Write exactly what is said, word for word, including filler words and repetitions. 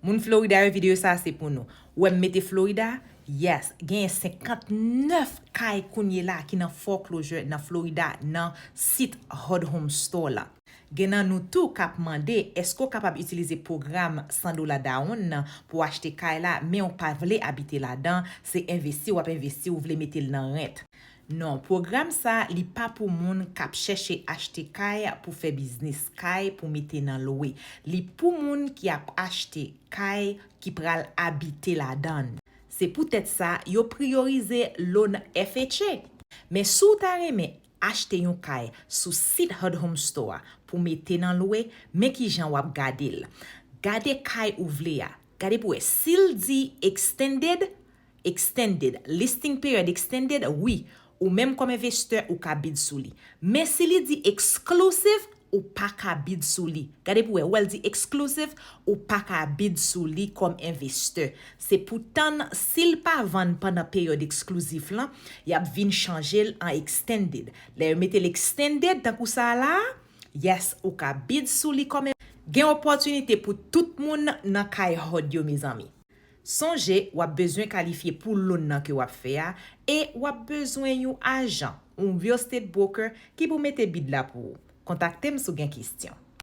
Moun Florida yo, videyo sa a se pou nou. Ou wè m mete Florida? Yes, genyen senkantnèf kay kounye la ki nan foreclosure nan Florida nan sit HUD Home Store la. Gen nan nou tou k ap mande èske w kapab itilize pwogram san dola down nan pou w achte kay la, men w pa vle abite ladan, se envesti w ap envesti, ou vle mete l nan rent. Non, pwogram sa a, li pa pou moun k ap chèche achte kay pou fè biznis, kay pou mete nan lwe. Li pou moun ki ap achte kay ki pral abite ladan l. Se poutèt sa, yo priyorize loan F H A. Men si w ta renmen achte yon kay sou sit HUD Home Store a pou mete nan lwe, men kijan w ap gade l. Gade kay ou vle a. Gade pou w wè si l di extended, extended, listing period extended, wi, ou menm kòm envestè, ou ka bid sou li. Men si li di exclusive, ou pa ka bid sou li. Gade pou w wè, ou wè l di exclusive, ou pa ka bid sou li kòm envestè. Se pou tann, si l pa vann pandan peryòd eksklizif lan, y ap vin chanje l an extended. Lè yo mete l extended, tankou sa a la, yes, ou ka bid sou li kòm en-, gen opòtinite pou tout moun nan kay HUD yo, mezanmi. Sonje, w ap bezwen kalifye pou loan nan ke w ap fè a, e w ap bezwen yon ajan, yon real estate broker, ki pou mete bid la pou ou. Kontakte m si w gen kesyon.